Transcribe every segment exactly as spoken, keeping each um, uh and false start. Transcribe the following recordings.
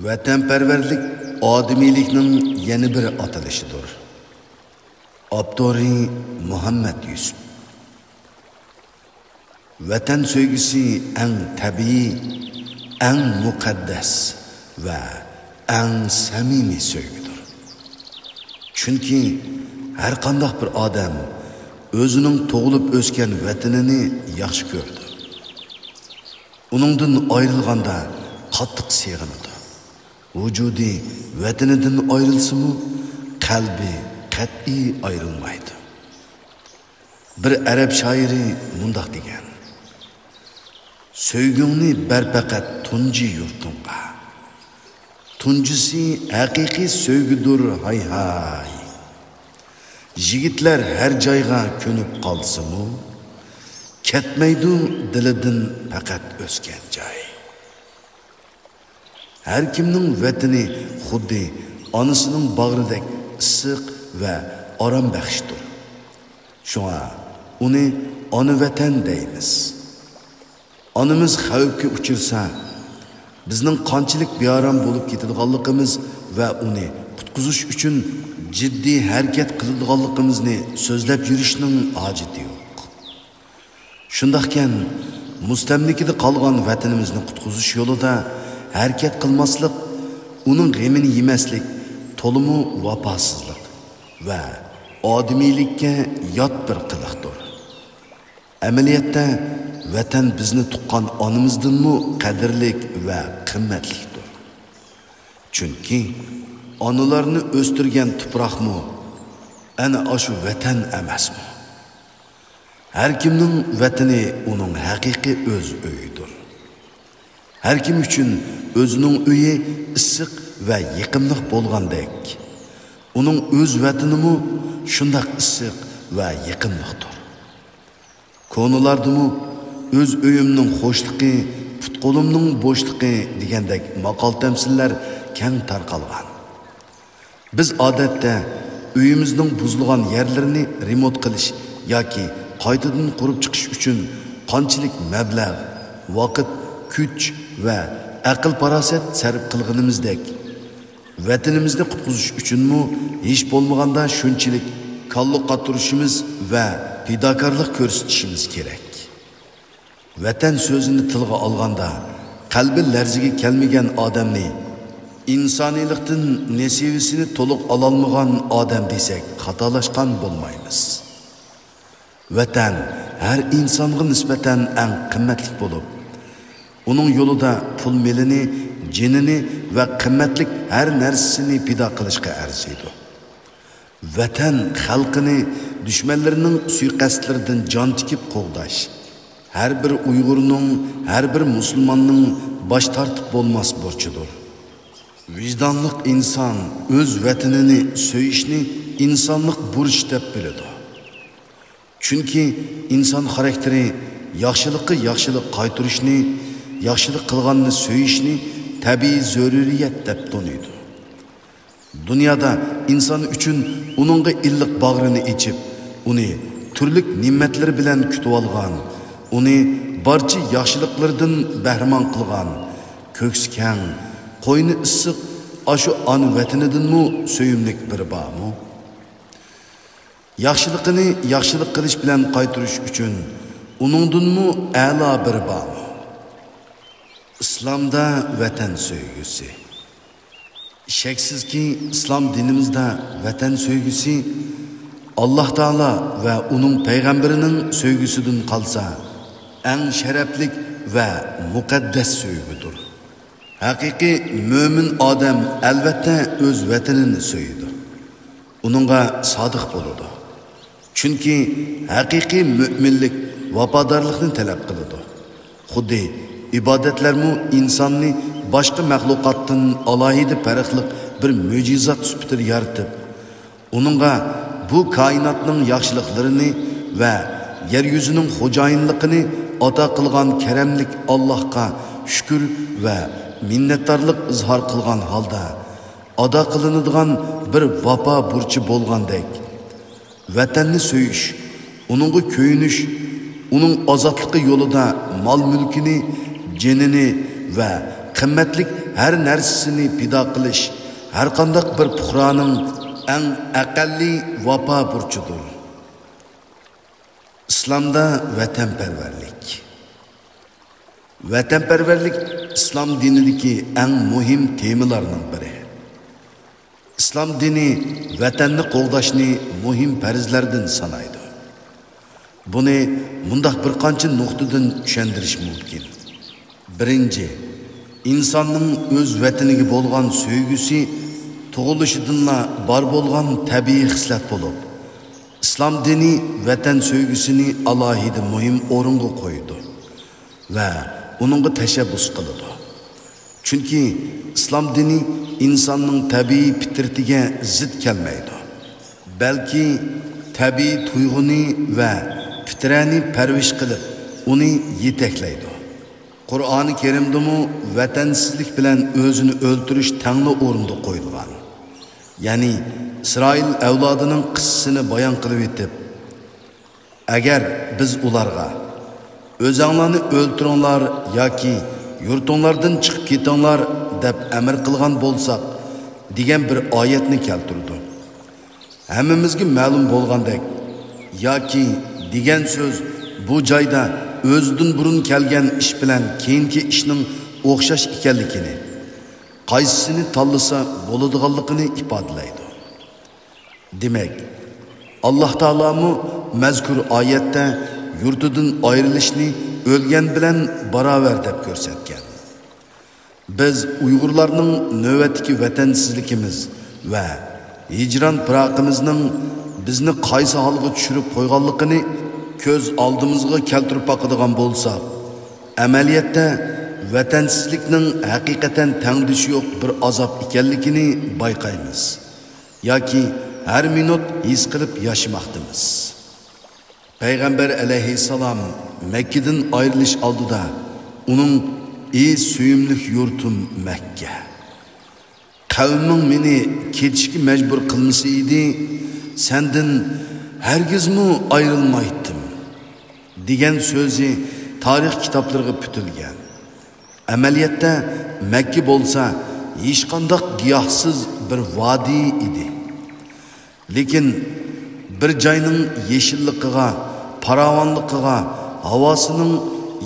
ۋەتەنپەرۋەرلىك ئادىمىيلىكنىڭ يەنە بىر ئاتىلىشىدۇر. ئاپتورى: مۇھەممەد يۈسۈپ. ۋەتەن سۆيگۈسى ئەڭ تەبىئىي، ئەڭ مۇقەددەس ۋە ئەڭ سەمىمىي سۆيگۈدۇر. چۈنكى ھەر قانداق بىر ئادەم ئۆزىنىڭ تۇغۇلۇپ ئۆسكەن ۋەتىنىنى ياخشى كۆرىدۇ. ئۇنىڭدىن ئايرىلغاندا قاتتىق سېغىنىدۇ. ۋۇجۇدى ۋەتىنىدىن ئايرىلسىمۇ، قەلبى قەتئىي ئايرىلمايدۇ. بىر ئەرەب شائىرى مۇنداق دېگەن: «سۆيگۈڭنى بەر پەقەت تۇنجى يۇرتۇڭغا. تۇنجىسى ھەقىقىي سۆيگۈدۇر، ھاي ھاي. يىگىتلەر ھەر جايغا كۆنۈپ قالسىمۇ، كەتمەيدۇ دىلىدىن پەقەت ئۆسكەن جاي.» ھەر كىمنىڭ ۋەتىنى خۇددى ئانىسىنىڭ باغرىدەك ئىسسىق ۋە ئارام بەخشتۇر. شۇڭا ئۇنى ئانا ۋەتەن دەيمىز. ئانىمىز خەۋپكە ئۇچرىسا، بىزنىڭ قانچىلىك بىئارام بولۇپ كېتىدىغانلىقىمىز ۋە ئۇنى قۇتقۇزۇش ئۈچۈن جىددىي ھەرىكەت قىلىدىغانلىقىمىزنى سۆزلەپ يۈرۈشنىڭ ھاجىتى يوق. شۇنداقكەن، مۇستەملىكىدە قالغان ۋەتىنىمىزنى قۇتقۇزۇش يولىدا ھەرىكەت قىلماسلىق، ئۇنىڭ غېمىنى يېمەسلىك تولىمۇ ۋاپاسىزلىق ۋە ئادىمىيلىككە يات بىر قىلىقتۇر. ئەمەلىيەتتە، ۋەتەن بىزنى تۇغقان ئانىمىزدىنمۇ قەدىرلىك ۋە قىممەتلىكتۇر. چۈنكى ئانىلارنى ئۆستۈرگەن تۇپراقمۇ ئەنە ئاشۇ ۋەتەن ئەمەسمۇ؟ ھەر كىمنىڭ ۋەتىنى ئۇنىڭ ھەقىقىي ئۆز ئۆيىدۇر. ھەر كىم ئۈچۈن ئۆزىنىڭ ئۆيى ئىسسىق ۋە يېقىملىق بولغاندەك، ئۇنىڭ ئۆز ۋەتىنىمۇ شۇنداق ئىسسىق ۋە يېقىملىقتۇر. كونىلاردىمۇ «ئۆز ئۆيۈمنىڭ خۇشلۇقى، پۇت-قولۇمنىڭ بوشلۇقى» دېگەندەك ماقال-تەمسىللەر كەڭ تارقالغان. بىز ئادەتتە ئۆيىمىزنىڭ بۇزۇلغان يەرلىرىنى رېمونت قىلىش ياكى قايتىدىن قۇرۇپ چىقىش ئۈچۈن قانچىلىك مەبلەغ، ۋاقىت، كۈچ ۋە ئەقىل-پاراسەت سەرپ قىلغىنىمىزدەك، ۋەتىنىمىزنى قۇتقۇزۇش ئۈچۈنمۇ ھېچ بولمىغاندا شۇنچىلىك كاللا قاتۇرۇشىمىز ۋە پىداكارلىق كۆرسىتىشىمىز كېرەك. ۋەتەن سۆزىنى تىلغا ئالغاندا، قەلبى لەرزىگە كەلمىگەن ئادەمنى ئىنسانىيلىقتىن نېسىۋىسىنى تولۇق ئالالمىغان ئادەم دېسەك خاتالاشقان بولمايمىز. ۋەتەن ھەر ئىنسانغا نىسبەتەن ئەڭ قىممەتلىك بولۇپ، ئۇنىڭ يولىدا پۇل مېلىنى، جېنىنى ۋە قىممەتلىك ھەر نەرسىسىنى پىدا قىلىشقا ئەرزىيدۇ. ۋەتەن خەلقىنى دۈشمەنلىرىنىڭ سۇيىقەستلىرىدىن جان تىكىپ قوغداش، ھەر بىر ئۇيغۇرنىڭ، ھەر بىر مۇسۇلماننىڭ باش تارتىپ بولماس بۇرچىدۇر. ۋىجدانلىق ئىنسان ئۆز ۋەتىنىنى سۆيۈشنى ئىنسانلىق بۇرچ دەپ بىلىدۇ. چۈنكى ئىنسان خاراكتېرى ياخشىلىققا ياخشىلىق قايتۇرۇشنى، ياخشىلىق قىلغاننى سۆيۈشنى تەبىئىي زۆرۈرىيەت دەپ تونۇيدۇ. دۇنيادا ئىنسان ئۈچۈن ئۇنىڭغا ئىللىق باغرىنى ئېچىپ، ئۇنى تۈرلۈك نېمەتلىرى بىلەن كۈتۈۋالغان، ئۇنى بارچە ياخشىلىقلىرىدىن بەھرىمەن قىلغان، كۆكسى كەڭ، قوينى ئىسسىق ئاشۇ ئانا ۋەتىنىدىنمۇ سۆيۈملۈك بىرى بارمۇ؟ ياخشىلىقىنى ياخشىلىق قىلىش بىلەن قايتۇرۇش ئۈچۈن ئۇنىڭدىنمۇ ئەلا بىرى بارمۇ؟ ئىسلامدا ۋەتەن سۆيگۈسى. شەكسىزكى، ئىسلام دىنىمىزدا ۋەتەن سۆيگۈسى ئاللاھ تائالا ۋە ئۇنىڭ پەيغەمبىرىنىڭ سۆيگۈسىدىن قالسا، ئەڭ شەرەپلىك ۋە مۇقەددەس سۆيگۈدۇر. ھەقىقىي مۆمىن ئادەم ئەلۋەتتە ئۆز ۋەتىنىنى سۆيىدۇ، ئۇنىڭغا سادىق بولىدۇ. چۈنكى ھەقىقىي مۆمىنلىك ۋاپادارلىقنى تەلەپ قىلىدۇ. خۇددى ئىبادەتلەرمۇ ئىنساننى باشقا مەخلۇقاتتىن ئالاھىدە پەرقلىق بىر مۆجىزات سۈپىتىدە يارىتىپ، ئۇنىڭغا بۇ كائىناتنىڭ ياخشىلىقلىرىنى ۋە يەر يۈزىنىڭ خوجايىنلىقىنى ئاتا قىلغان كەرەملىك ئاللاھقا شۈكۈر ۋە مىننەتدارلىق ئىزھار قىلغان ھالدا ئادا قىلىنىدىغان بىر ۋاپا بۇرچى بولغاندەك، ۋەتەننى سۆيۈش، ئۇنىڭغا كۆيۈنۈش، ئۇنىڭ ئازادلىقى يولىدا مال-مۈلكىنى، جېنىنى ۋە قىممەتلىك ھەر نەرسىسىنى پىدا قىلىش ھەرقانداق بىر پۇقرانىڭ ئەڭ ئەقەللىي ۋاپا بۇرچىدۇر. ئىسلامدا ۋەتەنپەرۋەرلىك. ۋەتەنپەرۋەرلىك ئىسلام دىنىدىكى ئەڭ مۇھىم تېمىلارنىڭ بىرى. ئىسلام دىنى ۋەتەننى قوغداشنى مۇھىم پەرزلەردىن سانايدۇ. بۇنى مۇنداق بىر قانچە نۇقتىدىن چۈشەندۈرۈش مۇمكىن. بىرىنچى، ئىنساننىڭ ئۆز ۋەتىنىگە بولغان سۆيگۈسى تۇغۇلۇشىدىنلا بار بولغان تەبىئىي خىسلەت بولۇپ، ئىسلام دىنى ۋەتەن سۆيگۈسىنى ئالاھىدە مۇھىم ئورۇنغا قويىدۇ ۋە ئۇنىڭغا تەشەببۇس قىلىدۇ. چۈنكى ئىسلام دىنى ئىنساننىڭ تەبىئىي پىترىتىگە زىت كەلمەيدۇ، بەلكى تەبىئىي تۇيغۇنى ۋە پىترەنى پەرۋىش قىلىپ، ئۇنى يېتەكلەيدۇ. قۇرئانى كەرىمدىمۇ ۋەتەنسىزلىك بىلەن ئۆزىنى ئۆلتۈرۈش تەڭلا ئورۇندا قويۇلغان. يەنى ئىسرائىل ئەۋلادىنىڭ قىسسىسىنى بايان قىلىۋېتىپ، ئەگەر بىز ئۇلارغا، «ئۆزەڭلارنى ئۆلتۈرۈڭلار ياكى يۇرتۇڭلاردىن چىقىپ كېتىڭلار» دەپ ئەمىر قىلغان بولساق، دېگەن بىر ئايەتنى كەلتۈرىدۇ. ھەممىمىزگە مەلۇم بولغاندەك، «ياكى» دېگەن سۆز بۇ جايدا ئۆزىدىن بۇرۇن كەلگەن ئىش بىلەن كېيىنكى ئىشنىڭ ئوخشاش ئىكەنلىكىنى، قايسىسىنى تاللىسا بولىدىغانلىقىنى ئىپادىلەيدۇ. دېمەك، ئاللاھ تائالامۇ مەزكۇر ئايەتتە يۇرتىدىن ئايرىلىشنى ئۆلگەن بىلەن باراۋەر دەپ كۆرسەتكەن. بىز ئۇيغۇرلارنىڭ نۆۋەتتىكى ۋەتەنسىزلىكىمىز ۋە ھىجران پىراقىمىزنىڭ بىزنى قايسى ھالغا چۈشۈرۈپ قويغانلىقىنى كۆز ئالدىمىزغا كەلتۈرۈپ باقىدىغان بولساق، ئەمەلىيەتتە ۋەتەنسىزلىكنىڭ ھەقىقەتەن تەڭدىشى يوق بىر ئازاب ئىكەنلىكىنى بايقايمىز ياكى ھەر مىنۇت ھېس قىلىپ ياشىماقتىمىز. پەيغەمبەر ئەلەيھىسسالام مەككىدىن ئايرىلىش ئالدىدا ئۇنىڭ: «ئى سۆيۈملۈك يۇرتۇم مەككە! قەۋمىڭ مېنى كېتىشكە مەجبۇر قىلمىسا ئىدى، سەندىن ھەرگىزمۇ ئايرىلمايتتىم» دېگەن سۆزى تارىخ كىتابلىرىغا پۈتۈلگەن. ئەمەلىيەتتە مەككە بولسا ھېچقانداق گىياھسىز بىر ۋادى ئىدى. لېكىن بىر جاينىڭ يېشىللىقىغا، پاراۋانلىقىغا، ھاۋاسىنىڭ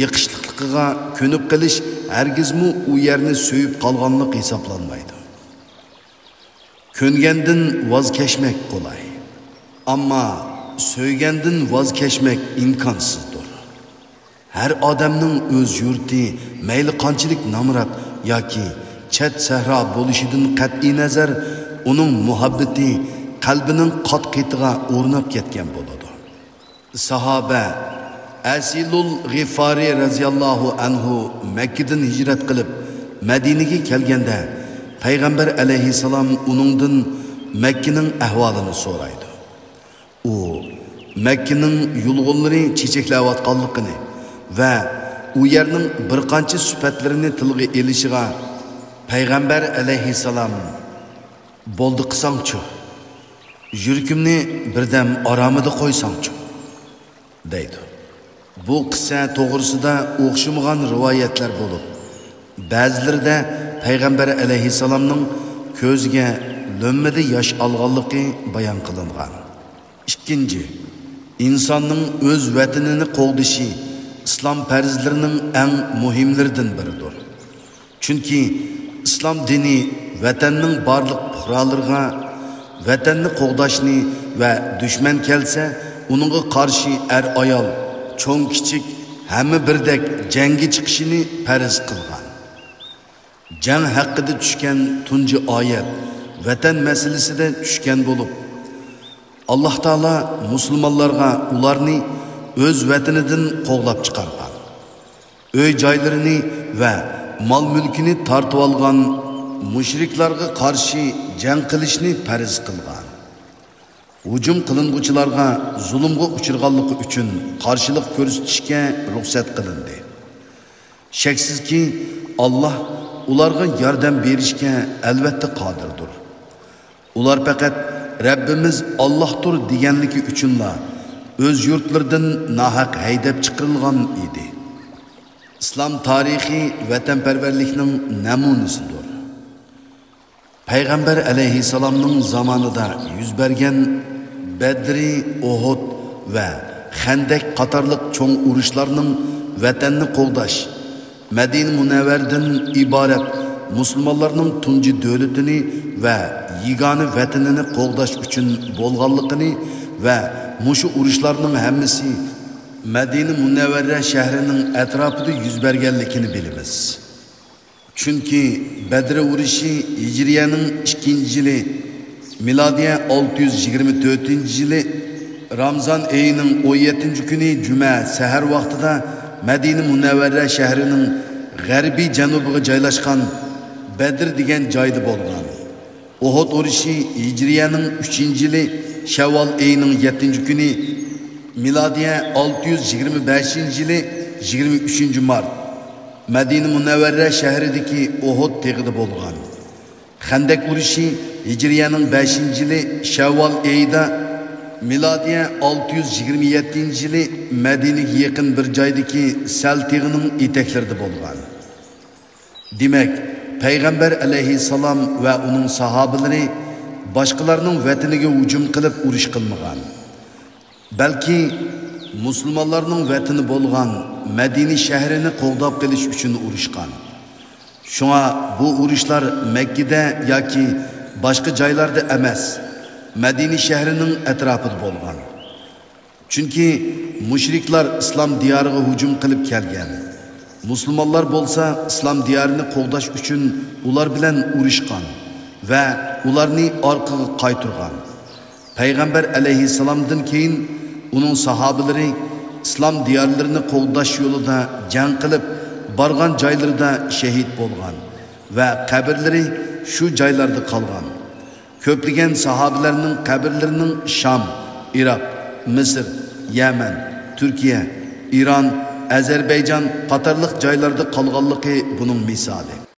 يېقىشلىقلىقىغا كۆنۈپ قېلىش ھەرگىزمۇ ئۇ يەرنى سۆيۈپ قالغانلىق ھېسابلانمايدۇ. كۆنگەندىن ۋاز كەچمەك قولاي، ئەمما سۆيگەندىن ۋاز كەچمەك ئىمكانسىزدۇر. ھەر ئادەمنىڭ ئۆز يۇرتى مەيلى قانچىلىك نامرات ياكى چەت سەھرا بولۇشىدىن قەتئىينەزەر، ئۇنىڭ مۇھەببىتى قەلبىنىڭ قات-قېتىغا ئورناپ كەتكەن بولىدۇ. ساھابە ئەسىلۇل غىفارى رەزىياللاھۇ ئەنھۇ مەككىدىن ھىجرەت قىلىپ مەدىنىگە كەلگەندە، پەيغەمبەر ئەلەيھىسسالام ئۇنىڭدىن مەككىنىڭ ئەھۋالىنى سورايدۇ. ئۇ مەككىنىڭ يۇلغۇنلىرى چېچەكلەۋاتقانلىقىنى ۋە ئۇ يەرنىڭ بىر قانچە سۈپەتلىرىنى تىلغا ئېلىشىغا پەيغەمبەر ئەلەيھىسسالام: «بولدى قىلساڭچۇ، يۈرىكىمنى بىردەم ئارامىدا قويساڭچۇ» دەيدۇ. بۇ قىسسە توغرىسىدا ئوخشىمىغان رىۋايەتلەر بولۇپ، بەزىلىرىدە پەيغەمبەر ئەلەيھىسسالامنىڭ كۆزىگە لۆممىدە ياش ئالغانلىقى بايان قىلىنغان. ئىككىنچى، ئىنساننىڭ ئۆز ۋەتىنىنى قوغدىشى ئىسلام پەرزلىرىنىڭ ئەڭ مۇھىملىرىدىن بىرىدۇر. چۈنكى ئىسلام دىنى ۋەتەننىڭ بارلىق پۇقرالىرىغا ۋەتەننى قوغداشنى ۋە دۈشمەن كەلسە، ئۇنىڭغا قارشى ئەر-ئايال، چوڭ-كىچىك ھەممە بىردەك جەڭگە چىقىشىنى پەرز قىلغان. جەڭ ھەققىدە چۈشكەن تۇنجى ئايەت ۋەتەن مەسىلىسىدە چۈشكەن بولۇپ، ئاللاھ تائالا مۇسۇلمانلارغا ئۇلارنى ئۆز ۋەتىنىدىن قوغلاپ چىقارغان، ئۆي-جايلىرىنى ۋە مال-مۈلكىنى تارتىۋالغان مۇشرىكلارغا قارشى جەڭ قىلىشنى پەرز قىلغان. ھۇجۇم قىلىنغۇچىلارغا زۇلۇمغا ئۇچرىغانلىقى ئۈچۈن قارشىلىق كۆرسىتىشكە رۇخسەت قىلىندى. شەكسىزكى، ئاللاھ ئۇلارغا ياردەم بېرىشكە ئەلۋەتتە قادىردۇر. ئۇلار پەقەت «رەببىمىز ئاللاھتۇر» دېگەنلىكى ئۈچۈنلا ئۆز يۇرتلىرىدىن ناھەق ھەيدەپ چىقىرىلغان ئىدى. ئىسلام تارىخى ۋەتەنپەرۋەرلىكنىڭ نەمۇنىسىدۇر. پەيغەمبەر ئەلەيھىسسالامنىڭ زامانىدا يۈز بەرگەن بەدرى، ئۇھۇد ۋە خەندەك قاتارلىق چوڭ ئۇرۇشلارنىڭ ۋەتەننى قوغداش، مەدىنە مۇنەۋۋەرىدىن ئىبارەت مۇسۇلمانلارنىڭ تۇنجى دۆلىتىنى ۋە يېگانە ۋەتىنىنى قوغداش ئۈچۈن بولغانلىقىنى ۋە مۇشۇ ئۇرۇشلارنىڭ ھەممىسى مەدىنە مۇنەۋۋەرە شەھىرىنىڭ ئەتراپىدا يۈز بەرگەنلىكىنى بىلىمىز. چۈنكى بەدر ئۇرۇشى ھىجرىيەنىڭ ئىككىنچى يىلى، مىلادىيە ئالتە يۈز يىگىرمە تۆتىنچى يىلى، رامزان ئېيىنىڭ ئون يەتتىنچى كۈنى جۈمە سەھەر ۋاقتىدا مەدىنە مۇنەۋۋەرە شەھىرىنىڭ غەربىي جەنۇبىغا جايلاشقان بەدر دېگەن جايدا بولغان. ئۇھۇد ئۇرۇشى ھىجرىيەنىڭ ئۈچىنچى يىلى، شەۋۋال ئېيىنىڭ يەتتىنچى كۈنى، مىلادىيە ئالتە يۈز يىگىرمە بەشىنچى يىلى، يىگىرمە ئۈچىنچى مارت، مەدىنە مۇنەۋۋەرە شەھىرىدىكى ئۇھۇد تېغىدا بولغان. خەندەك ئۇرۇشى ھىجرىيەنىڭ بەشىنچى يىلى، شەۋۋال ئېيىدا، مىلادىيە ئالتە يۈز يىگىرمە يەتتىنچى يىلى، مەدىنىگە يېقىن بىر جايدىكى سەل تېغىنىڭ ئېتەكلىرىدە بولغان. دېمەك، پەيغەمبەر ئەلەيھىسسالام ۋە ئۇنىڭ ساھابىلىرى باشقىلارنىڭ ۋەتىنىگە ھۇجۇم قىلىپ ئۇرۇش قىلمىغان، بەلكى مۇسۇلمانلارنىڭ ۋەتىنى بولغان مەدىنە شەھىرىنى قوغداپ قېلىش ئۈچۈن ئۇرۇشقان. شۇڭا بۇ ئۇرۇشلار مەككىدە ياكى باشقا جايلاردا ئەمەس، مەدىنە شەھىرىنىڭ ئەتراپىدا بولغان. چۈنكى مۇشرىكلار ئىسلام دىيارىغا ھۇجۇم قىلىپ كەلگەن. مۇسۇلمانلار بولسا ئىسلام دىيارىنى قوغداش ئۈچۈن ئۇلار بىلەن ئۇرۇشقان ۋە ئۇلارنى ئارقىغا قايتۇرغان. پەيغەمبەر ئەلەيھىسسالامدىن كېيىن ئۇنىڭ ساھابىلىرى ئىسلام دىيارلىرىنى قوغداش يولىدا جەڭ قىلىپ، بارغان جايلىرىدا شېھىت بولغان ۋە قەبرىلىرى شۇ جايلاردا قالغان. كۆپلىگەن ساھابىلەرنىڭ قەبرىلىرىنىڭ شام، ئىراق، مىسىر، يەمەن، تۈركىيە، ئىران، ئەزەربەيجان قاتارلىق جايلاردا قالغانلىقى بۇنىڭ مىسالى.